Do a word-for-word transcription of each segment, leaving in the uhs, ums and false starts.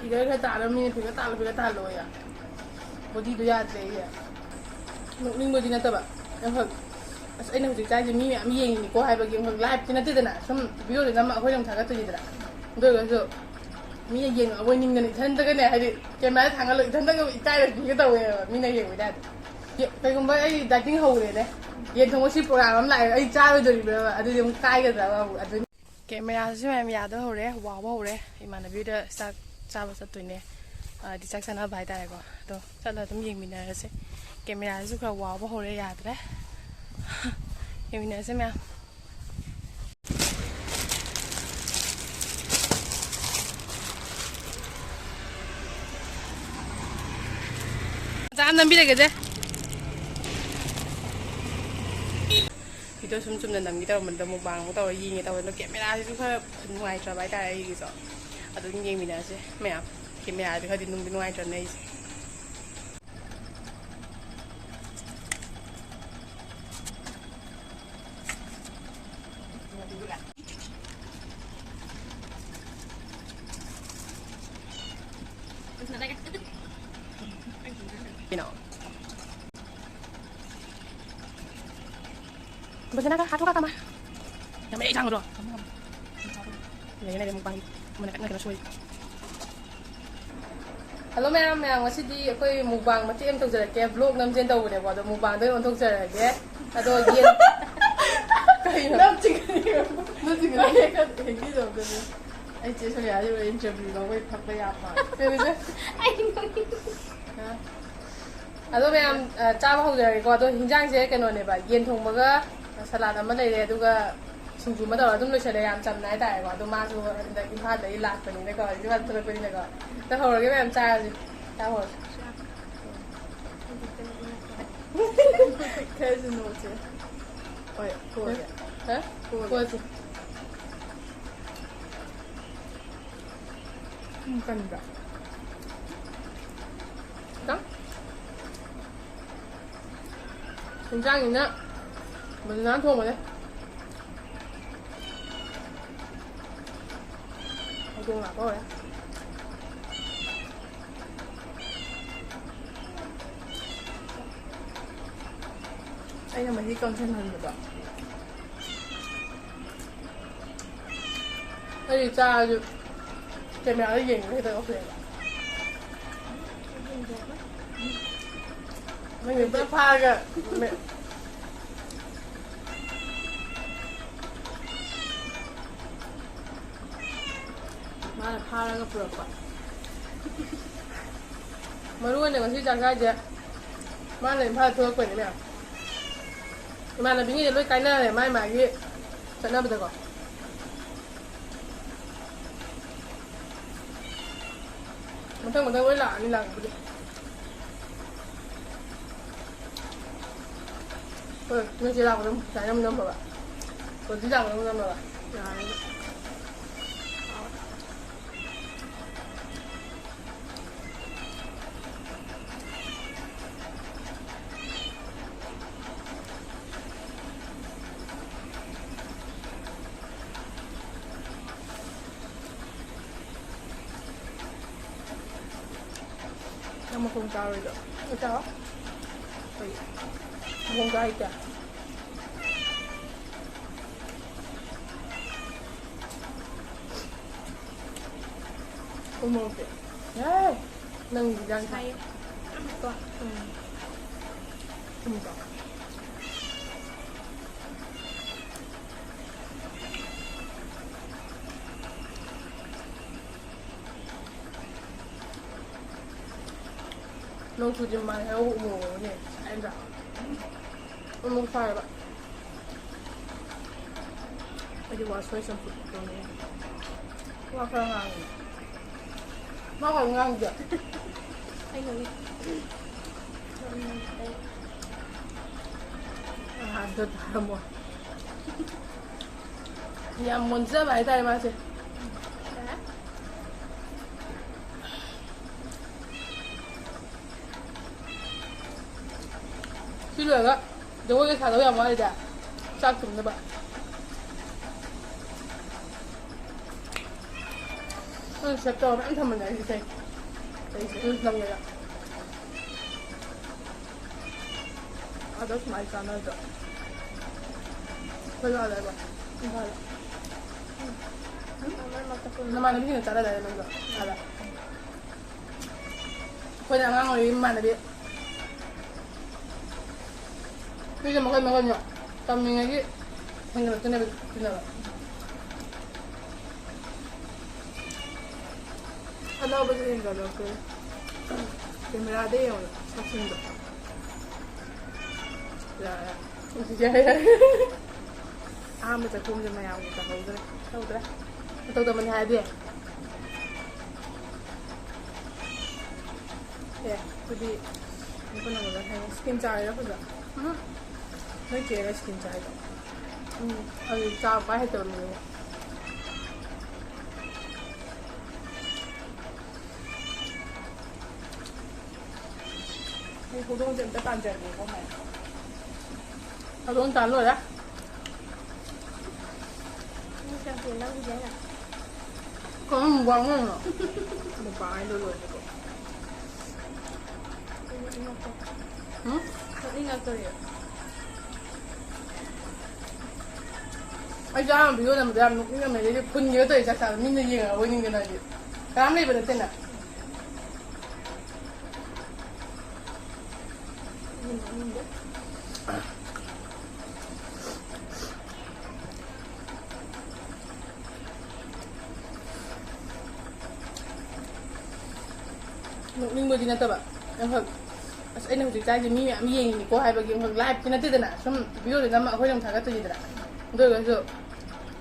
Figure ꯈꯔ ꯇꯥꯔꯝꯃꯤꯅ figure ꯇꯥꯜꯂꯣ, figure ꯇꯥꯜꯂꯣ ꯌꯥ꯫ ꯕꯣꯗꯤꯗꯣ ꯌꯥꯗ꯭ꯔꯦ ꯑꯩ꯫ ꯅꯣꯛꯅꯤꯡꯕꯗꯤ ꯅꯠꯇꯕ꯫ ꯑꯃꯈꯛ, ꯑꯁ, ꯑꯩꯅ ꯍꯧꯖꯤꯛ ꯆꯥꯏꯁꯦ ꯃꯤ ꯃꯌꯥꯝ ꯌꯦꯡꯉꯤꯅꯤꯀꯣ ꯍꯥꯏꯕꯒꯤ ꯑꯃꯈꯛ ꯂꯥꯏꯞꯇꯤ ꯅꯠꯇꯦꯗꯅ, ꯁꯨꯝ ꯚꯤꯗꯤꯑꯣꯗ ꯅꯝꯃ ꯑꯩꯈꯣꯏꯅ ꯑꯃꯨꯛ ꯊꯥꯒꯠꯇꯣꯏꯅꯤꯗꯅ꯫ ꯑꯗꯨ ꯑꯣꯏꯔꯒꯁꯨ ꯃꯤꯅ ꯌꯦꯡꯉꯛꯑꯕꯣꯏ ꯅꯤꯡꯗꯅ ꯏꯊꯟꯇꯒꯅꯦ, ꯍꯥꯏꯗꯤ ꯀꯦꯃꯦꯔꯥꯗ ꯊꯥꯡꯒꯠꯂꯒ ꯏꯊꯟꯇꯒ ꯏꯀꯥꯏꯕ ꯄꯤꯒꯦ ꯇꯧꯋꯦꯕ ꯃꯤꯅ ꯌꯦꯡꯕ ꯇꯥꯔꯗꯤ꯫ ꯌꯦ-, ꯀꯩꯒꯨꯝꯕ ꯑꯩ ꯗꯥꯏꯇꯤꯡ ꯍꯧꯔꯦꯅꯦ, ꯌꯦꯟ ꯊꯣꯡꯕ ꯁꯤ ꯄ꯭ꯔꯣꯒ꯭ꯔꯥꯝ ꯑꯃ ꯂꯥꯛꯑꯦ, ꯑꯩ ꯆꯥꯔꯣꯏꯗꯣꯔꯤꯕ꯭ꯔꯕ? ꯑꯗꯨꯗꯤ ꯑꯃꯨꯛ ꯀꯥꯏꯒꯗ꯭ꯔꯕ ꯑꯃꯨꯛ? ꯑꯗꯨ ꯀꯦꯃꯦꯔꯥꯁꯤꯁꯨ ꯃꯌꯥꯝ ꯌꯥꯗꯕ ꯍꯧꯔꯦ, ꯋꯥꯕ ꯍꯧꯔꯦ꯫ ꯏꯃꯥꯟꯅꯕꯤꯗ ꯆꯥꯛ ꯆꯥꯕ ꯆꯠꯇꯣꯏꯅꯦ, ꯍꯥꯏꯗꯤ ꯆꯥꯛ ꯆꯥꯅꯕ ꯍꯥꯏꯇꯥꯔꯦꯀꯣ꯫ ꯑꯗꯣ ꯆꯠꯂ ꯑꯗꯨꯝ ꯌꯦꯡꯃꯤꯟꯅꯔꯁꯦ꯫ ꯀꯦꯃꯦꯔꯥꯁꯤꯁꯨ ꯈꯔ ꯋꯥꯕ ꯍꯧꯔꯦ, ꯌꯥꯗ꯭ꯔꯦ꯫ ꯌꯦꯡꯃꯤꯟꯅꯔꯁꯦ ꯃꯌꯥꯝ꯫ ꯃꯆꯥ ꯑꯃ ꯅꯝꯕꯤꯔꯒꯦꯁꯦ꯫ ꯚꯤꯗꯤꯑꯣ ꯁꯨꯝ ꯆꯨꯝꯅ ꯅꯝꯒꯦ ꯇꯧꯔꯝꯕꯗ ꯃꯨꯛꯕꯥꯡ ꯑꯃꯨꯛ ꯇꯧꯔ ꯌꯦꯡꯒꯦ ꯇꯧꯕ, ꯑꯗꯣ ꯀꯦꯃꯦꯔꯥꯁꯤꯁꯨ ꯈꯔ ꯅꯨꯡꯉꯥꯏꯇ꯭ꯔꯕ ꯍꯥꯏꯇꯥꯔꯦ ꯑꯩꯒꯤꯁꯨ꯫ ꯑꯗꯨꯝ ꯌꯦꯡꯃꯤꯟꯅꯔꯁꯦ ꯃꯌꯥꯝ꯫ ꯀꯦꯃꯦꯔꯥꯁꯦ ꯈꯔꯗꯤ ꯅꯨꯡꯗꯤ ꯅꯨꯡꯉꯥꯏꯇ꯭ꯔꯕꯅꯦ ꯑꯩꯁꯦ꯫ ꯀꯩꯅꯣ? ꯕꯁꯅꯥꯒ ꯍꯥꯊꯨꯒ ꯀꯃꯥ꯫ ꯌꯥꯝ ꯂꯩ ꯆꯥꯡꯗꯣ꯫ ꯂꯩ ꯂꯩ ꯑꯃꯨꯛ ꯄꯥꯏ꯫ ꯑꯃꯅ ꯀꯟꯅ ꯀꯩꯅꯣ ꯁꯣꯏ꯫ ꯍꯜꯂꯣ ꯃꯌꯥꯝ, ꯃꯌꯥꯝ, ꯉꯁꯤꯗꯤ ꯑꯩꯈꯣꯏ ꯃꯨꯛꯕꯥꯡ ꯃꯇꯦꯛ ꯑꯃ ꯇꯧꯖꯔꯛꯀꯦ꯫ ꯕ꯭ꯂꯣꯒ ꯅꯝꯖꯦꯅ ꯇꯧꯕꯅꯦꯀꯣ, ꯑꯗꯣ ꯃꯨꯛꯕꯥꯡꯗ ꯑꯣꯏꯅ ꯑꯣꯟꯊꯣꯛꯆꯔꯒꯦ꯫ ꯑꯗꯣ ꯌꯦꯟ ꯀꯩꯅꯣ? ꯅꯠꯇꯦ, ꯀꯩꯅꯣ? ꯑꯩ ꯆꯦ ꯁꯣꯅꯤꯌꯥꯗꯤ ꯏꯟꯇꯔꯚꯤꯌꯨ ꯂꯧꯕꯩ ꯐꯛꯄ ꯌꯥꯝ ꯃꯥꯜꯂꯦ꯫ ꯀꯩꯅꯣꯁꯦ? ꯑꯩ ꯅꯣꯛꯅꯤꯡꯉꯦ꯫ ꯍꯥ? ꯑꯗꯣ ꯃꯌꯥꯝ, ꯑ, ꯆꯥꯕ ꯍꯧꯖꯔꯒꯦꯀꯣ꯫ ꯑꯗꯣ ꯍꯤꯟꯖꯥꯡꯁꯦ ꯀꯩꯅꯣꯅꯦꯕ, ꯌꯦꯟ ꯊꯣꯡꯕꯒ ꯁꯂꯥꯗ ꯑꯃ ꯂꯩꯔꯦ, ꯑꯗꯨꯒ ꯁꯤꯡꯖꯨ ꯑꯃ ꯇꯧꯔꯒ ꯑꯗꯨꯝ ꯂꯣꯏꯁꯜꯂꯦ꯫ ꯌꯥꯝ ꯆꯝꯅ ꯍꯥꯏꯇꯥꯔꯦꯀꯣ꯫ ꯑꯗꯣ ꯃꯥꯁꯨ ꯍꯟꯗꯛ ꯏꯝꯐꯥꯜꯗꯒꯤ ꯂꯥꯛꯄꯅꯤꯅꯀꯣ, ꯏꯝꯐꯥꯜ ꯊꯣꯛꯂꯛꯄꯅꯤꯅꯀꯣ꯫ ꯑꯗꯣ ꯍꯧꯔꯒꯦ ꯃꯌꯥꯝ, ꯆꯥꯔꯁꯦ꯫ ꯆꯥ ꯍꯧꯔꯁꯦ꯫ ꯈꯔꯁꯨ ꯅꯣꯛꯁꯦ꯫ ꯍꯣꯏ, ꯊꯣꯛꯑꯒꯦ꯫ ꯍꯥ? ꯊꯣꯛꯑꯒꯦ꯫ ꯊꯣꯛꯑꯁꯦ꯫ ꯎꯝ, ꯀꯟꯕ꯭ꯔꯥ? ꯈꯤꯇꯪ꯫ ꯍꯤꯟꯖꯥꯡꯁꯤꯅ ꯕꯗꯅꯥ ꯊꯣꯡꯕꯅꯦ꯫ ꯍꯧꯗꯣꯡ ꯂꯥꯛꯄ ꯍꯧꯔꯦ꯫ ꯑꯩꯅ ꯃꯍꯤ ꯀꯪꯁꯤꯟꯍꯟꯕꯗꯣ꯫ ꯑꯩ ꯆꯥꯔꯁꯨ ꯀꯦꯃꯦꯔꯥꯗ ꯌꯦꯡꯕꯗ ꯈꯤꯇꯪ ꯉꯥꯎꯁꯤꯜꯂꯛꯑꯦꯕ꯫ ꯅꯪꯒꯤ ꯄꯨꯔꯥ ꯐꯥꯔꯒ ꯃꯦ-, ꯃꯥꯅ ꯐꯥꯔꯒ ꯄꯨꯔꯛꯄ꯫ ꯃꯔꯨ ꯑꯣꯏꯅ ꯉꯁꯤ ꯆꯥꯛ ꯆꯥꯏꯁꯦ ꯃꯥꯅ ꯏꯝꯐꯥꯜ ꯊꯣꯛꯂꯛꯄꯩꯅꯦ ꯃꯌꯥꯝ꯫ ꯏꯃꯥꯟꯅꯕꯤꯉꯩꯗꯤ ꯂꯣꯏ ꯀꯥꯏꯅꯔꯦ ꯃꯥꯏ ꯃꯥꯒꯤ ꯆꯠꯅꯕꯗꯀꯣ꯫ ꯃꯊꯪ ꯃꯊꯪ ꯂꯣꯏ ꯂꯥꯛꯑꯅꯤ ꯂꯥꯛꯄꯗꯤ꯫ ꯍꯣꯏ, ꯅꯣꯏ ꯆꯦ ꯂꯥꯛꯄꯗ ꯑꯃꯨꯛ ꯁꯨꯃꯥꯏꯅ ꯑꯃꯨꯛ ꯅꯝꯃꯕ? ꯀꯣꯟꯊꯤ ꯂꯥꯛꯄꯗ ꯑꯃꯨꯛ ꯅꯝꯃꯕ? ꯌꯥꯔꯅꯤ꯫ ꯅꯪ ꯃꯈꯣꯡ ꯆꯥꯔꯣꯏꯗ꯭ꯔꯣ? ꯅꯪ ꯆꯥꯎ꯫ ꯀꯩ? ꯃꯈꯣꯡ ꯆꯥ ꯍꯩꯇꯦ? ꯎ ꯃꯣꯔꯣꯛꯇꯤ? ꯌꯥꯔꯦ꯫ ꯅꯪ ꯍꯤꯟꯖꯥꯡ ꯆꯥ-, ꯁꯥꯏꯌꯦ꯫ ꯀꯣ? ꯎꯝ꯫ ꯊꯨꯝ ꯆꯥꯎ꯫ ꯅꯣꯡ ꯆꯨꯗ꯭ꯔꯤ ꯃꯃꯥꯡꯗ ꯍꯦꯔꯣ ꯎꯃꯣꯔꯣꯛꯅꯦ ꯁꯥꯏꯗ꯭ꯔꯥ? ꯎꯃꯣꯔꯣꯛ ꯁꯥꯏꯕ꯫ ꯑꯩꯗꯤ ꯋꯥꯁꯣꯏ ꯆꯝꯐꯨꯠ ꯇꯧꯅꯤꯡꯉꯦ꯫ ꯋꯥ ꯈꯔ ꯉꯥꯡꯉꯦ꯫ ꯃꯥ ꯈꯔ ꯉꯥꯡꯗꯦ꯫ ꯑꯩꯅ ꯍꯧꯖꯤꯛ ꯑꯥꯗ ꯊꯥꯔꯝꯃꯣ꯫ ꯌꯥꯝ ꯃꯣꯟꯖꯕ ꯍꯥꯏꯇꯥꯔꯦ ꯃꯥꯁꯦ꯫ ꯁꯤ ꯂꯣꯏꯔꯒ ꯖꯒꯣꯏꯒ ꯁꯥꯗꯧ ꯌꯥꯝ ꯋꯥꯠꯂꯤꯗ꯫ ꯆꯥꯛ ꯇꯨꯝꯅꯕ꯫ ꯑꯩꯅ save ꯇꯧꯔ ꯃꯌꯥꯝ ꯊꯝꯕꯅꯦ ꯑꯩꯁꯦ ꯏꯁꯩ꯫ ꯑꯩꯁꯦ ꯑꯗꯨꯝ ꯅꯝꯒꯦꯔꯥ? ꯑꯗꯣ ꯁꯨꯃꯥꯏꯅ ꯆꯥꯟꯅꯗ꯭ꯔꯣ? ꯑꯩꯈꯣꯏ ꯂꯥꯛꯑꯦꯕ ꯏꯝꯐꯥꯜꯗ꯫ ꯃꯔꯛ ꯃꯔꯛꯇ ꯄꯨꯟꯕ꯫ ꯅꯃꯥꯟꯅꯕꯤꯁꯤꯡꯒ ꯆꯥꯟꯅꯗꯥꯏꯅꯦ ꯅꯪꯗꯣ? ꯑꯥꯗ꯫ ꯑꯩꯈꯣꯏꯅ ꯑꯉꯥꯡ ꯑꯣꯏꯔꯤꯉꯩ ꯏꯃꯥꯟꯅꯕꯤ꯫ ꯃꯤꯁꯦ ꯃꯈꯜ ꯃꯈꯜꯅꯦ꯫ ꯇꯝꯃꯤꯉꯩꯒꯤ ꯍꯦꯟꯒꯠꯂꯛꯇꯣꯏꯅꯦꯕ ꯇꯤꯟꯅꯕ꯫ ꯈꯠꯅꯕꯁꯨ ꯍꯦꯟꯒꯠꯂꯛꯇꯣꯏꯅꯦ꯫ ꯀꯦꯃꯦꯔꯥꯗ ꯌꯦꯡꯉꯣ ꯁꯛꯁꯤꯡꯗꯣ꯫ ꯌꯥꯔꯦ꯫ ꯌꯥꯔꯦ, ꯌꯥꯔꯦ꯫ ꯑꯍꯥꯟꯕ ꯆꯥꯛꯈꯨꯝꯁꯦ ꯃꯌꯥꯝꯒꯤ ꯇꯧꯍꯧꯗ꯭ꯔꯦ꯫ ꯇꯧꯗ꯭ꯔꯦ꯫ ꯇꯧꯗꯕꯅꯤ ꯍꯥꯏꯔꯗꯤ꯫ ꯑꯦ, ꯑꯗꯨꯗꯤ ꯑꯃꯨꯛꯀ ꯅꯪꯉꯣꯟꯗ ꯍꯥꯏꯌꯣ꯫ ꯁ꯭ꯀꯤꯟ ꯆꯥꯔꯤꯔꯣ ꯐꯖ? ꯎꯝ꯫ ꯅꯣꯏ ꯆꯦꯔꯣ ꯁ꯭ꯀꯤꯟ ꯆꯥꯏꯗꯣ? ꯎꯝ꯫ ꯑꯗꯨ ꯆꯥꯕ ꯄꯥꯛ ꯍꯩꯇꯕ ꯃꯤꯅꯦ꯫ ꯑꯩ ꯍꯧꯗꯣꯡꯁꯦ ꯑꯝꯇ ꯇꯥꯟꯖꯒꯦꯀꯣ, ꯃꯥꯏ꯫ ꯍꯧꯗꯣꯡ ꯇꯥꯟ ꯂꯣꯏꯔꯦ꯫ ꯅꯪ ꯀꯌꯥꯝ ꯀꯨꯏꯅ ꯅꯝꯈꯤꯒꯦ ꯍꯥꯏꯅꯣ? ꯀꯔꯝꯕ ꯋꯥꯉꯪꯅꯣ? ꯃꯨꯛꯕꯥꯡ ꯍꯥꯏꯗꯣ ꯂꯣꯏꯔꯦꯀꯣ꯫ ꯑꯩ ꯅꯣꯛꯅꯤꯡꯉꯛꯇꯣꯔꯦ꯫ ꯎꯝ? ꯅꯣꯛꯅꯤꯡꯉꯛꯇꯣꯔꯦ꯫ ꯑꯩꯁꯨ ꯑꯍꯥꯟꯕ ꯚꯤꯗꯤꯑꯣ ꯅꯝꯕꯗ ꯌꯥꯝ ꯅꯣꯛꯅꯤꯡꯉꯝꯃꯦ, ꯑꯗꯩꯗꯤ ꯐꯨꯟꯒꯦꯒ ꯇꯧꯔꯤ ꯆꯥꯛ ꯆꯥꯕꯗ, ꯃꯤꯅ ꯌꯦꯡꯉꯛꯑꯕꯣꯏ ꯅꯤꯡꯗꯅ ꯑꯩꯗꯤ꯫ ꯀꯅꯥꯝ ꯂꯩꯕ ꯅꯠꯇꯦꯅ꯫ ꯅꯣꯛꯅꯤꯡꯕꯗꯤ ꯅꯠꯇꯕ, ꯑꯃꯈꯛ, ꯑꯁ, ꯑꯩꯅ ꯍꯧꯖꯤꯛ ꯆꯥꯏꯁꯦ ꯃꯤ ꯃꯌꯥꯝ ꯌꯦꯡꯉꯤꯅꯤꯀꯣ ꯍꯥꯏꯕꯒꯤ ꯑꯃꯈꯛ ꯂꯥꯏꯐꯇꯤ ꯅꯠꯇꯦꯗꯅ, ꯁꯨꯝ ꯚꯤꯗꯤꯑꯣꯗꯨ ꯅꯝꯃ ꯑꯩꯈꯣꯏꯅ ꯑꯃꯨꯛ ꯊꯥꯒꯠꯇꯣꯏꯅꯤꯗꯅ꯫ ꯑꯗꯨ ꯑꯣꯏꯔꯒꯁꯨ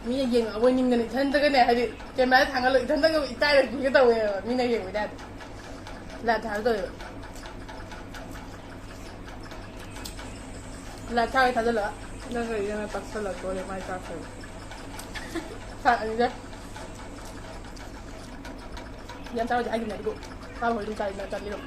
ꯃꯤꯅ ꯌꯦꯡꯉꯛꯑꯕꯣꯏ ꯅꯤꯡꯗꯅ ꯏꯊꯟꯇꯒꯅꯦ, ꯍꯥꯏꯗꯤ ꯀꯦꯃꯦꯔꯥꯗ ꯊꯥꯡꯒꯠꯂꯒ ꯏꯊꯟꯇꯒ ꯏꯀꯥꯏꯔꯛꯄꯤꯒ ꯇꯧꯋꯦꯕ, ꯃꯤꯅ ꯌꯦꯡꯕꯩ ꯇꯥꯏꯞꯇ꯫ ꯂꯥꯏꯐ ꯊꯥꯒꯠꯇꯧꯋꯦꯕ꯫ ꯂꯥꯏꯞ ꯊꯥꯒꯦ ꯊꯥꯖꯤꯜꯂꯒ꯫ ꯅꯪꯒ ꯏꯕꯦꯝꯃ ꯄꯛꯁꯜꯂꯛꯇꯣꯔꯦ ꯃꯥꯏ ꯆꯥꯛꯁꯦ꯫ ꯊꯥꯛꯑꯅꯤꯗ꯫ ꯌꯥꯝ ꯆꯥꯔꯣꯏꯗꯤ ꯍꯥꯏꯈꯤꯕꯅꯦ ꯑꯗꯨꯕꯨ ꯆꯥꯕ ꯍꯧꯔꯗꯤ ꯑꯗꯨꯝ ꯆꯥꯔꯦꯗꯅ ꯇꯜꯂꯦꯕ꯫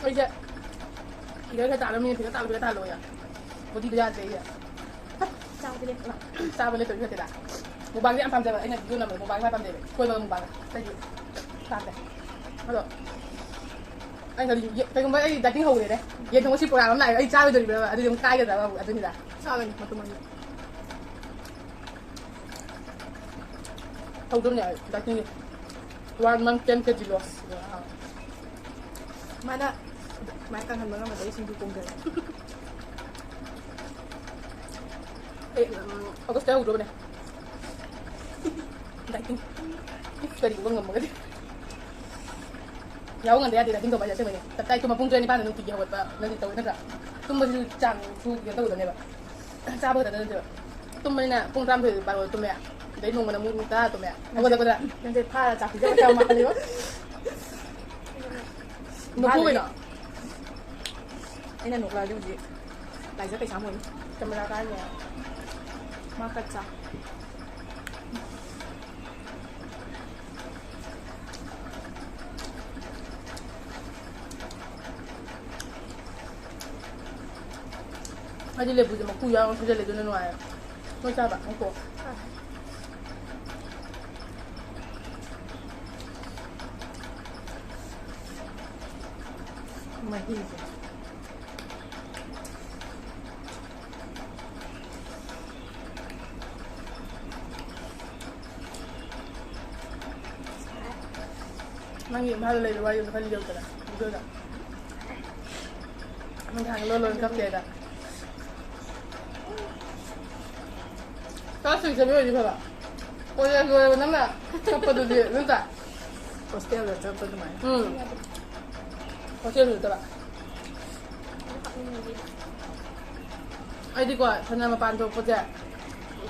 ꯑꯩꯁꯦ ꯐꯤꯒꯔ ꯈꯔ ꯇꯥꯅꯕꯅꯤꯅ ꯐꯤꯒꯔ ꯇꯥꯕ ꯐꯤꯒꯔ ꯇꯥꯍꯜꯂꯣ ꯌꯥ꯫ ꯕꯣꯗꯤꯗꯣ ꯌꯥꯗ꯭ꯔꯦ ꯑꯩꯁꯦ꯫ ꯆꯥꯕꯗꯤ ꯂꯦꯞꯄ꯫ ꯆꯥꯕ ꯂꯦꯞꯇꯕꯤ ꯈꯛꯇꯗ꯫ ꯃꯨꯛꯕꯥꯡꯁꯦ ꯌꯥꯝ ꯄꯥꯝꯖꯕ꯫ ꯑꯩꯅ ꯚꯤꯗꯤꯑꯣ ꯅꯝꯕꯗ ꯃꯨꯛꯕꯥꯡ ꯌꯥꯝ ꯄꯥꯝꯖꯩꯕ꯫ ꯀꯣꯏꯕꯒ ꯃꯨꯛꯕꯥꯡꯒ꯫ ꯑꯇꯩꯗꯤ ꯄꯥꯝꯗꯦ꯫ ꯑꯗꯣ ꯑꯩ ꯈꯜꯂꯤ, ꯌꯦ-, ꯀꯩꯒꯨꯝꯕ ꯑꯩ ꯗꯥꯏꯇꯤꯡ ꯍꯧꯔꯦꯅꯦ꯫ ꯌꯦꯟ ꯊꯣꯡꯕ ꯁꯤ ꯄ꯭ꯔꯣꯒ꯭ꯔꯥꯝ ꯑꯃ ꯂꯥꯛꯑꯦ꯫ ꯑꯩ ꯆꯥꯔꯣꯏꯗꯣꯔꯤꯕ꯭ꯔꯕ? ꯑꯗꯨꯗꯤ ꯑꯃꯨꯛ ꯀꯥꯏꯒꯗ꯭ꯔꯕ ꯑꯃꯨꯛ? ꯑꯗꯨꯅꯤꯗ꯫ ꯆꯥꯒꯅꯤ ꯃꯇꯨꯝ ꯑꯅꯤ꯫ ꯍꯧꯗꯣꯏꯅꯦ ꯑꯩ ꯗꯥꯏꯇꯤꯡꯒꯤ꯫ One month ten K G loss꯫ ꯃꯥꯅ ꯁꯨꯃꯥꯏꯅ ꯀꯪꯍꯟꯕ ꯉꯝꯕꯗ ꯑꯩ ꯁꯤꯡꯖꯨ ꯄꯣꯡꯖꯔꯦ꯫ ꯑꯩ, ꯎꯝ, ꯑꯣꯒꯁꯇ ꯍꯧꯗ꯭ꯔꯣꯕꯅꯦ꯫ ꯗꯥꯏꯇꯤꯡ꯫ ꯏꯐ ꯀꯔꯤꯒꯨꯝꯕ ꯉꯝꯃꯒꯗꯤ꯫ ꯌꯥꯍꯧ ꯉꯟꯗ ꯌꯥꯗꯦ ꯗꯥꯏꯇꯤꯡ ꯇꯧꯕ ꯍꯥꯏꯁꯦ ꯑꯁꯦꯡꯕꯩꯅꯦ꯫ ꯇꯞꯇꯥꯏ ꯇꯨꯝꯕ ꯄꯨꯡ ꯇꯔꯦꯠ ꯅꯤꯄꯥꯟꯗ ꯅꯨꯡꯇꯤꯒꯤ ꯍꯧꯒꯠꯄ ꯅꯗꯤ ꯇꯧꯋꯦ ꯅꯠꯇ꯭ꯔꯥ? ꯇꯨꯝꯕꯁꯤꯁꯨ ꯆꯥꯡ ꯁꯨ ꯀꯩꯅꯣ ꯇꯧꯒꯗꯕꯅꯦꯕ꯫ ꯆꯥꯕ ꯈꯛꯇ ꯅꯠꯇꯦꯕ꯫ ꯇꯨꯝꯕꯅꯤꯅ ꯄꯨꯡ ꯇꯔꯥꯃꯥꯊꯣꯏ ꯕꯥꯔꯣ ꯇꯨꯝꯃꯦ꯫ ꯑꯗꯩ ꯅꯣꯡꯃꯅ ꯑꯃꯨꯛ ꯄꯨꯡ ꯇꯔꯥ ꯇꯨꯝꯃꯦ꯫ ꯍꯧꯒꯠꯂꯛꯄꯗ ꯅꯪꯁꯦ ꯐꯥꯔ ꯆꯥꯛ ꯄꯤꯖꯕ ꯌꯥꯝ ꯃꯥꯜꯂꯦꯕ꯫ ꯅꯣꯛꯄ ꯀꯩꯅꯣ? ꯑꯩꯅ ꯅꯣꯛꯂꯛꯑꯗꯤ ꯍꯧꯖꯤꯛ ꯂꯥꯏꯖ ꯀꯩꯁꯥꯝ ꯑꯣꯏꯅꯤ꯫ ꯀꯦꯃꯦꯔꯥ ꯀꯥꯏꯅꯦ꯫ ꯃꯥ ꯀꯠ ꯆꯥ꯫ ꯑꯩꯗꯤ ꯂꯦꯕꯨꯁꯦ ꯃꯀꯨ ꯌꯥꯎꯔꯒ ꯁꯤꯖꯤꯜꯂꯦ, ꯑꯗꯨꯅ ꯅꯨꯡꯉꯥꯏꯌꯦ꯫ ꯅꯣꯏ ꯆꯥꯕ? ꯉꯥꯏꯈꯣ꯫ ꯃꯍꯤꯁꯦ꯫ ꯅꯪꯒꯤ ꯏꯝꯐꯥꯜꯗ ꯂꯩꯕ ꯋꯥꯔꯤꯗꯣ ꯈꯔ ꯂꯤꯔꯛꯎꯗꯅ, ꯚꯤꯗꯤꯑꯣꯗ꯫ ꯅꯨꯡꯗꯥꯡ ꯂꯣꯟ ꯂꯣꯟ ꯀꯞꯄꯦꯗ꯫ ꯀ꯭ꯂꯥꯁ ꯁꯤꯛꯁ ꯆꯠꯄ ꯑꯣꯏꯗꯤ ꯐꯕ꯫ ꯀꯣꯂꯦꯖ ꯂꯣꯏꯔꯕ ꯅꯪꯅ ꯀꯞꯄꯗꯨꯗꯤ, ꯅꯠꯇ꯭ꯔꯥ? ꯍꯣꯁꯇꯦꯜꯗ ꯆꯠꯄ ꯑꯗꯨꯃꯥꯏꯅ꯫ ꯎꯝ꯫ ꯍꯣꯁꯇꯦꯜꯗ ꯆꯠꯇꯕ꯫ ꯑꯩꯗꯤꯀꯣ, ꯁꯅꯥ ꯃꯄꯥꯟ ꯊꯣꯛꯄꯁꯦ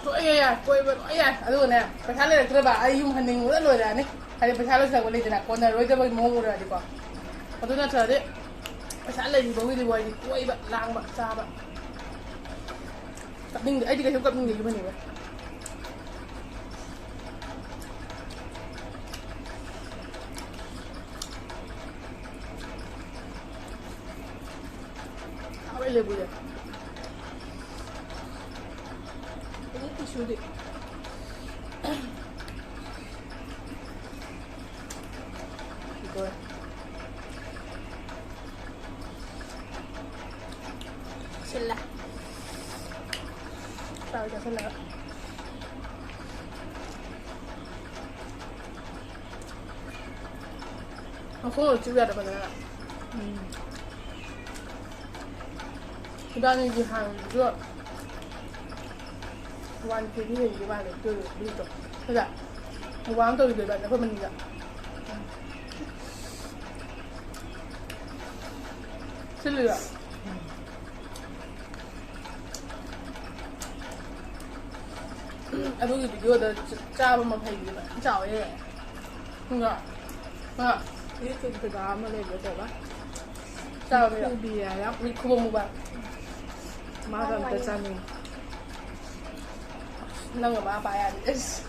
ꯂꯣꯏ ꯌꯥꯏ, ꯀꯣꯏꯕ ꯂꯣꯏ ꯌꯥꯏ꯫ ꯑꯗꯨꯒꯅꯦ, ꯄꯩꯁꯥ ꯂꯩꯔꯛꯇ꯭ꯔꯕ, ꯑꯩ ꯌꯨꯝ ꯍꯟꯅꯤꯡꯕꯗ ꯂꯣꯏꯔꯛꯑꯅꯤ꯫ ꯍꯥꯏꯗꯤ ꯄꯩꯁꯥ ꯂꯣꯏꯁꯤꯜꯂꯛꯄ ꯂꯩꯗꯅ, ꯀꯣꯟꯅꯔꯣꯏꯗꯕꯒꯤ ꯃꯑꯣꯡ ꯎꯔꯛꯑꯗꯤꯀꯣ꯫ ꯑꯗꯨ ꯅꯠꯇ꯭ꯔꯗꯤ ꯄꯩꯁꯥ ꯂꯩꯔꯤꯕꯧꯒꯤꯗꯤꯀꯣ ꯑꯩꯗꯤ ꯀꯣꯏꯕ, ꯂꯥꯡꯕ, ꯆꯥꯕ꯫ ꯀꯞꯅꯤꯡꯗꯦ, ꯑꯩꯗꯤ ꯀꯩꯁꯨ ꯀꯞꯅꯤꯡꯗꯦ, ꯌꯨꯝ ꯍꯟꯅꯤꯡꯕ꯫ ꯑꯩ ꯂꯩꯕꯨꯗꯤ꯫ ꯑꯗꯨ ꯇꯤꯁꯨꯗꯤ꯫ ꯁꯤꯜꯂꯦ꯫ ꯆꯥꯛ ꯆꯥꯁꯤꯜꯂꯒ꯫ ꯃꯈꯣꯡ ꯆꯤꯛꯎ ꯌꯥꯗꯕ ꯐꯖꯅ꯫ ꯎꯝ꯫ ꯏꯕꯥꯅꯤꯒꯤ ꯍꯥꯟꯅꯒꯤꯁꯨ ꯋꯥꯟ ꯀꯦ ꯖꯤ ꯍꯦꯟꯒꯤ ꯃꯥꯜꯂꯦ ꯑꯗꯨ ꯕ꯭ꯔꯤꯠꯇꯣ꯫ ꯈꯪꯕ꯭ꯔꯥ? ꯃꯨꯛꯕꯥꯡ ꯇꯧꯔꯤꯗꯣ ꯏꯕꯥꯅꯤ ꯑꯩꯈꯣꯏ ꯃꯅꯤꯡꯗ꯫ ꯁꯤꯜꯂꯤꯔꯣ? ꯑꯗꯨꯒꯤ ꯚꯤꯗꯤꯑꯣꯗ ꯆꯥꯕ ꯃꯐꯩꯗꯨꯗꯤ ꯐꯖꯅ ꯆꯥꯎꯋꯦ꯫ ꯈꯪꯕ꯭ꯔꯥ? ꯈꯪꯕ꯭ꯔꯥ? YouTubeꯇ ꯑꯃ ꯂꯩꯕꯗꯣ ꯀꯩꯕ? ꯆꯥꯎꯋꯦ꯫ ꯃꯤꯠꯈꯨꯕꯤ ꯍꯥꯏꯔ? ꯃꯤꯠ ꯈꯨꯕꯣꯝ ꯃꯨꯛꯕꯥꯡ꯫ ꯃꯥꯒ ꯑꯝꯇ ꯆꯥꯅꯤꯡꯉꯤ꯫ ꯅꯪꯒ ꯃꯥ ꯄꯥ ꯌꯥꯅꯤ꯫ ꯑꯁ꯫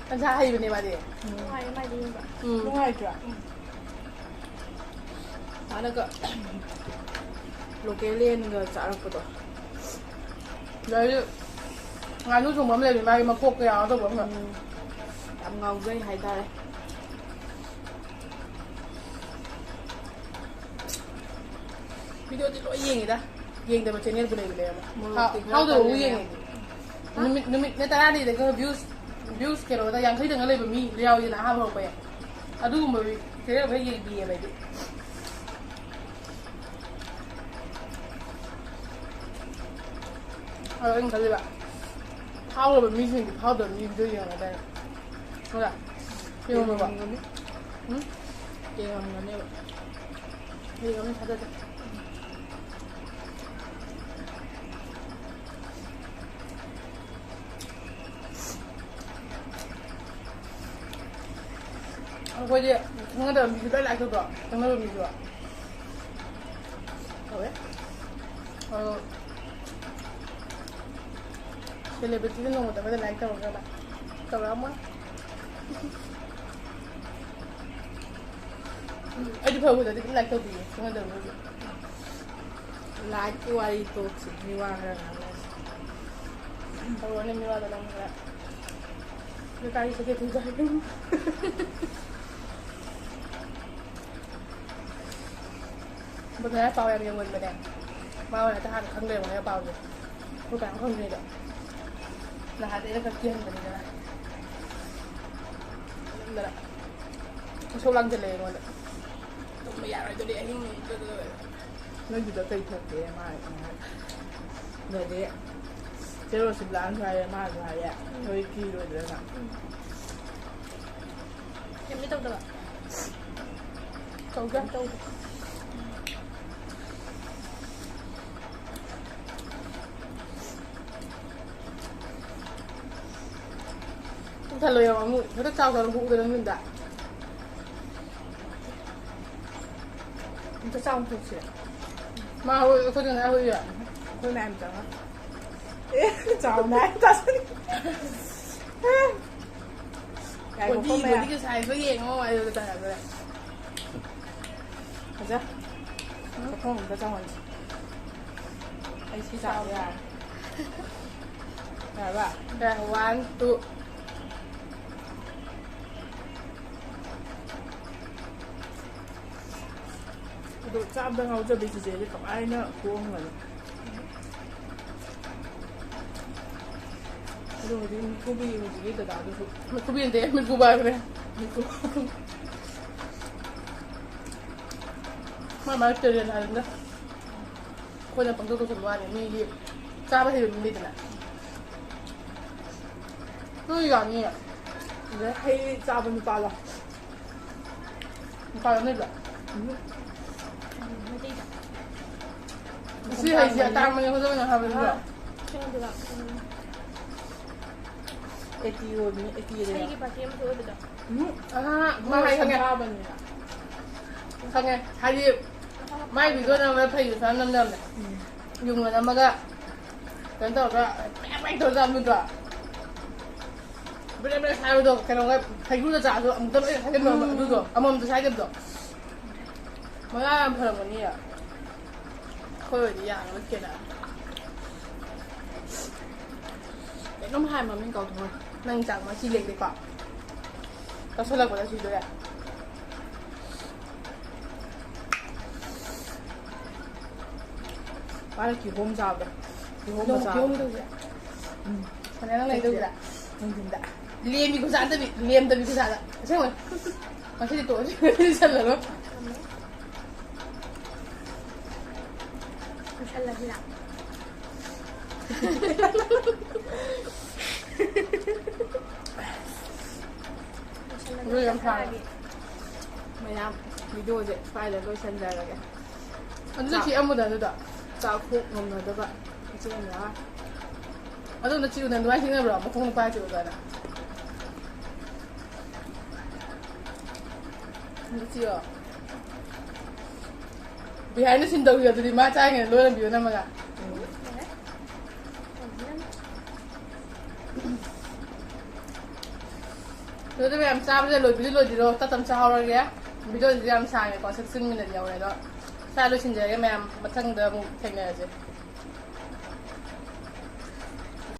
ꯃꯁꯥ ꯍꯩꯕꯅꯦ ꯃꯥꯗꯤ꯫ ꯅꯨꯡꯉꯥꯏꯌꯦ ꯃꯥꯏꯗꯤ ꯌꯦꯡꯕ꯫ ꯎꯝ꯫ ꯅꯨꯡꯉꯥꯏꯇ꯭ꯔꯥ? ꯃꯥꯅꯒ local ꯌꯦꯟꯒ ꯆꯥꯔꯛꯄꯗꯣ꯫ ꯑꯗꯩꯗꯤ ꯉꯥꯅꯨ ꯊꯣꯡꯕ ꯑꯃ ꯂꯩꯕꯅꯤ, ꯃꯥꯒꯤ ꯃꯀꯣꯛꯀ ꯌꯥꯎꯔ ꯇꯧꯕ ꯑꯃ꯫ ꯎꯝ꯫ ꯌꯥꯝ ꯉꯥꯎꯖꯩ ꯍꯥꯏꯇꯥꯔꯦ꯫ ꯚꯤꯗꯤꯑꯣꯗꯤ ꯂꯣꯏ ꯌꯦꯡꯉꯤꯗ꯫ ꯌꯦꯡꯗꯕ ꯆꯦꯅꯦꯜꯕꯨ ꯂꯩꯕ ꯂꯩꯔꯝꯃꯣꯏ꯫ ꯃꯣꯔꯣꯛꯇꯤ ꯈꯔ ꯍꯥꯎꯗꯕꯕꯨ ꯀꯜꯂꯦꯅꯦ꯫ ꯌꯦꯡꯉꯦ꯫ ꯅꯨꯃꯤꯠ, ꯅꯨꯃꯤꯠꯅ ꯇꯔꯥꯅꯤꯗꯒ views, views ꯀꯩꯅꯣꯗ ꯌꯥꯡꯈꯩꯗꯪꯒ ꯂꯩꯕ ꯃꯤ ꯌꯥꯎꯋꯤꯗꯅ ꯑꯍꯥꯟꯕ ꯍꯧꯔꯛꯄ ꯌꯥꯏ꯫ ꯑꯗꯨꯒꯨꯝꯕ ꯆꯦꯅꯦꯜ ꯈꯔ ꯌꯦꯡꯕꯤꯌꯦꯕ ꯑꯩꯗꯤ꯫ ꯑꯗꯣ ꯑꯩꯅ ꯈꯜꯂꯤꯕ, ꯐꯥꯎꯔꯕ ꯃꯤꯁꯤꯡꯗꯤ ꯐꯥꯎꯗꯕ ꯃꯤ ꯚꯤꯗꯤꯑꯣ ꯌꯦꯡꯉꯗꯥꯏꯅꯦ꯫ ꯈꯪꯕ꯭ꯔꯥ? ꯌꯦꯡꯉꯝꯒꯅꯤ꯫ ꯎꯝ? ꯌꯦꯡꯉꯝꯒꯅꯦꯕ꯫ ꯌꯦꯡꯉꯝꯅꯤ ꯊꯥꯖꯗꯦ꯫ ꯑꯩꯈꯣꯏꯗꯤ ꯈꯪꯅꯗꯕ ꯃꯤꯁꯨ ꯂꯣꯏ like ꯇꯧꯗ꯭ꯔꯣ? ꯈꯪꯅꯕ ꯃꯤꯁꯨ꯫ ꯇꯧꯋꯦ꯫ ꯑꯗꯣ celebrityꯗ ꯅꯣꯡꯃꯇ ꯑꯩꯈꯣꯏꯗ like ꯇꯧꯔꯛꯇ꯭ꯔꯕ? ꯇꯧꯔꯛꯑꯝꯃꯣꯏ꯫ ꯎꯝ, ꯑꯩꯗꯤ ꯐꯕꯗꯗꯤ ꯑꯗꯨꯝ like ꯇꯧꯕꯤꯌꯦ, ꯈꯪꯅꯗꯕ ꯃꯤꯁꯨ꯫ ꯂꯥꯏꯠꯀꯤ ꯋꯥꯔꯤ ꯇꯣꯛꯁꯤ, ꯃꯤ ꯋꯥ ꯈꯔ ꯉꯥꯡꯅꯁꯤ꯫ ꯇꯧꯔꯣꯅꯦ, ꯃꯤ ꯋꯥꯗꯣ ꯅꯪ ꯈꯔ꯫ ꯂꯩꯀꯥꯏꯒꯤ ꯁꯦꯀꯦꯇꯔꯤ ꯇꯥꯏ꯫ ꯕꯣꯅꯤꯌꯥ ꯄꯥꯎ ꯌꯥꯝ ꯌꯦꯡꯒꯟꯕꯅꯦ꯫ ꯃꯥ ꯑꯣꯏꯅ ꯍꯥꯟꯅ ꯈꯪꯗ꯭ꯔꯦ ꯕꯣꯅꯤꯌꯥ ꯄꯥꯎꯁꯦ꯫ ꯑꯩꯈꯣꯏ ꯀꯅꯥꯝ ꯈꯪꯗ꯭ꯔꯤꯗꯣ꯫ ꯅꯍꯥꯟꯗꯤ ꯑꯩꯅ ꯈꯔ ꯀꯤꯍꯟꯕꯅꯤꯗꯅ꯫ ꯑꯗꯨꯝꯗꯅ꯫ ꯏꯁꯧ ꯂꯥꯡꯁꯤꯜꯂꯦ ꯑꯩꯉꯣꯟꯗ꯫ ꯇꯨꯝꯕ ꯌꯥꯔꯣꯏꯗꯣꯔꯤ ꯑꯍꯤꯡ꯫ ꯅꯣꯏꯗꯨꯗ ꯀꯩ ꯊꯣꯛꯀꯦ? ꯃꯥ ꯍꯥꯏ꯫ ꯑꯗꯨꯗꯤ ꯆꯦ ꯔꯣꯁꯤꯕꯂꯥꯅꯁꯨ ꯍꯥꯏꯔꯦ, ꯃꯥꯅꯁꯨ ꯍꯥꯏꯔꯦ꯫ ꯅꯣꯏ ꯀꯤꯔꯣꯏꯗ꯭ꯔꯅ? ꯎꯝ꯫ ꯀꯩꯝꯇ ꯇꯧꯗꯕ꯫ ꯇꯧꯗꯦ꯫ ꯇꯧꯗꯦ꯫ ꯄꯨꯛ ꯊꯜꯂꯣ ꯌꯦꯡꯉꯣ, ꯑꯃꯨꯛ ꯍꯦꯛꯇ ꯆꯥꯎ ꯆꯥꯎꯅ ꯍꯨꯛꯎꯗꯅ ꯅꯪ ꯌꯨꯝꯗ꯫ ꯑꯝꯇ ꯆꯥꯎꯅ ꯊꯣꯛꯁꯤꯔ? ꯃꯥ ꯍꯣꯏ, ꯑꯩꯈꯣꯏ ꯉꯁꯥꯏ ꯍꯣꯏ ꯌꯥ-, ꯑꯩꯈꯣꯏ ꯃꯌꯥꯝ ꯆꯪꯉ꯫ ꯑꯦ, ꯆꯥꯎꯅ ꯍꯥꯏ ꯇꯥꯁꯟ-, ꯉꯥꯏꯈꯣꯀꯣ, ꯕꯣꯗꯤꯕꯨꯗꯤ ꯃꯌꯥꯝ꯫ ꯉꯁꯥꯏ ꯑꯩꯈꯣꯏ ꯌꯦꯡꯉꯣ ꯍꯥꯏꯕꯗ ꯇꯥꯟꯅꯗꯣꯔꯦ꯫ ꯐꯖ꯫ ꯎꯝ꯫ ꯆꯥꯛꯈꯣꯝ ꯑꯝꯇ ꯆꯪꯍꯟꯁꯤ꯫ ꯑꯩ ꯁꯤ ꯆꯥꯕ ꯌꯥꯔꯦ꯫ ꯌꯥꯔꯕ? ꯌꯥꯔꯦ, one, two꯫ ꯑꯗꯣ ꯆꯥꯕꯗ ꯉꯥꯎꯖꯕꯤ ꯆꯤꯆꯦꯁꯦ ꯀꯃꯥꯏꯅ ꯍꯣꯡꯒꯅꯤ? ꯑꯗꯣ ꯍꯧꯖꯤꯛ ꯃꯤꯠꯈꯨꯕꯤ, ꯍꯧꯖꯤꯛꯀꯤ ꯗꯗꯥꯗꯨꯁꯨ ꯃꯤꯠꯈꯨꯕꯤ ꯅꯠꯇꯦ, ꯃꯤꯠꯈꯨꯕ ꯍꯥꯏꯕꯅꯦ꯫ ꯃꯤꯠꯈꯨꯕ꯫ ꯃꯥ ꯃꯥꯒꯤ talent ꯍꯥꯏꯕꯅꯤꯗ꯫ ꯑꯩꯈꯣꯏꯅ ꯄꯪꯇꯧ ꯇꯧꯁꯟꯕ ꯋꯥꯅꯤ, ꯃꯤꯒꯤ ꯆꯥꯕ ꯍꯩꯕ ꯃꯤ ꯂꯩꯗꯅ꯫ ꯅꯣꯏ ꯌꯥꯅꯤꯌꯦ꯫ ꯑꯗꯩ ꯍꯩ ꯆꯥꯕ ꯅꯨꯄꯥꯗꯣ꯫ ꯅꯨꯄꯥ ꯌꯥꯎꯅꯩꯕ꯭ꯔꯥ? ꯎꯝ꯫ ꯃꯩꯇꯩꯗ꯫ ꯁꯤ ꯍꯩꯁꯦ ꯑꯇꯥꯡꯕꯅꯦ, ꯈꯨꯗꯝ ꯑꯣꯏꯅ ꯍꯥꯏꯕꯗꯨꯗ꯫ ꯑꯥ, ꯀꯩꯅꯣꯗꯨꯔꯣ? ꯎꯝ꯫ eighty ꯑꯣꯏꯕꯅꯦ, eighty ꯗꯅꯦ꯫ ꯍꯩꯒꯤ party ꯑꯃꯁꯨ ꯑꯣꯏꯕꯗꯣ꯫ ꯎꯝ꯫ ꯑꯍꯥ, ꯃꯥ ꯍꯩ ꯈꯪꯉꯦ꯫ ꯁꯪꯒꯥꯕꯅꯤꯅ꯫ ꯈꯪꯉꯦ꯫ ꯍꯥꯏꯗꯤ, ꯃꯥꯏ video ꯅꯝꯕꯗ ꯐꯩ ꯁꯨꯃꯥꯏꯅ ꯅꯝꯅꯕꯅꯦ꯫ ꯎꯝ꯫ ꯌꯨꯡꯅ ꯅꯝꯃꯒ ꯀꯩꯅꯣ ꯇꯧꯔꯒ ꯄ꯭ꯔꯦꯡ ꯄ꯭ꯔꯦꯡ ꯇꯧꯔꯒ ꯆꯥꯕꯗꯣ꯫ ꯕ꯭ꯔꯦ ꯕ꯭ꯔꯦ ꯁꯥꯏꯕꯗꯣ, ꯀꯩꯅꯣꯒ ꯍꯩꯀ꯭ꯔꯨꯗ ꯆꯥꯔꯁꯨ ꯑꯃꯨꯛꯇ ꯂꯣꯏ ꯁꯥꯏꯗꯕꯗꯣ, ꯎꯝ꯫ ꯑꯗꯨꯗꯣ ꯑꯃꯃꯝꯇ ꯁꯥꯏꯗꯕꯗꯣ꯫ ꯃꯌꯥ ꯌꯥꯝ ꯐꯔꯝꯒꯅꯤꯌꯦ꯫ ꯑꯩꯈꯣꯏ ꯑꯣꯏꯗꯤ ꯌꯥꯔꯔꯣꯏ ꯀꯦꯅ꯫ ꯀꯩꯅꯣꯝ ꯍꯥꯏ ꯃꯃꯤꯡ ꯀꯥꯎꯊꯣꯛꯈ꯭ꯔꯦ꯫ ꯅꯪ ꯆꯥꯛ ꯃꯆꯤ ꯂꯦꯡꯗꯦꯀꯣ? ꯆꯥꯁꯜꯂꯛꯄꯗ ꯁꯤꯗꯣꯔꯦ꯫ ꯃꯥꯅ ꯀꯤꯍꯣꯝ ꯆꯥꯕꯗꯣ꯫ ꯀꯤꯍꯣꯝ ꯅꯣꯡ ꯃꯆꯥ꯫ ꯀꯤꯍꯣꯝ ꯇꯧꯁꯦ꯫ ꯎꯝ꯫ ꯐꯅꯌꯥꯝ ꯂꯩꯇ꯭ꯔꯦ꯫ ꯅꯨꯡꯊꯤꯟꯗ꯫ ꯂꯦꯝꯃꯤ ꯈꯨꯖꯥ ꯅꯠꯇꯕꯤ, ꯂꯦꯝꯗꯕꯤ ꯈꯨꯖꯥꯗ꯫ ꯑꯁꯦꯡꯕ꯫ ꯉꯁꯤꯗꯤ ꯇꯣꯛꯑꯁꯤ꯫ ꯂꯣꯏꯁꯜꯂꯔꯣꯏ꯫ ꯂꯣꯏꯁꯜꯂꯁꯤꯔꯥ? ꯑꯗꯨ ꯌꯥꯝ ꯐꯔꯦ꯫ ꯃꯌꯥꯝ, ꯚꯤꯗꯤꯑꯣꯁꯦ ꯁ꯭ꯋꯥꯏꯗ ꯂꯣꯏꯁꯟꯖꯔꯒꯦ꯫ ꯑꯗꯨꯗ ꯆꯥꯛ꯫ ꯆꯤꯛꯑꯝꯃꯨꯗ ꯑꯗꯨꯗ꯫ ꯆꯥꯛ ꯈꯣꯛ ꯉꯝꯅꯗꯕ ꯏꯆꯦ ꯑꯃ ꯌꯥꯎꯔꯦ꯫ ꯑꯗꯣꯝꯗ ꯆꯤꯛꯎꯗꯅ ꯑꯗꯨꯃꯥꯏꯅ ꯆꯤꯛꯅꯕ꯭ꯔꯣ? ꯃꯈꯣꯡ ꯅꯨꯄꯥ ꯆꯤꯛꯎꯗꯅ꯫ ꯑꯗꯨ ꯆꯤꯛꯑꯣ꯫ Behind the scene ꯇꯧꯕꯤꯌꯣ ꯑꯗꯨꯗꯤ ꯃꯥ ꯆꯥꯔꯤꯉꯩꯗ ꯂꯣꯏꯔꯝꯕꯤꯌꯣ ꯅꯝꯃꯒ꯫ ꯑꯗꯨꯗꯤ ꯃꯌꯥꯝ ꯆꯥꯕꯁꯦ ꯂꯣꯏꯕꯗꯤ ꯂꯣꯏꯗ꯭ꯔꯤꯔꯣ? ꯇꯞ ꯇꯞ ꯆꯥꯍꯧꯔꯒꯦ꯫ ꯚꯤꯗꯤꯑꯣꯁꯤꯗꯤ ꯌꯥꯝ ꯁꯥꯡꯉꯦꯀꯣ, sixteen minute ꯌꯧꯔꯦ꯫ ꯑꯗꯣ ꯁ꯭ꯋꯥꯏ ꯂꯣꯏꯁꯤꯟꯖꯔꯒꯦ ꯃꯌꯥꯝ, ꯃꯊꯪꯗ ꯑꯃꯨꯛ ꯊꯦꯡꯅꯔꯁꯦ꯫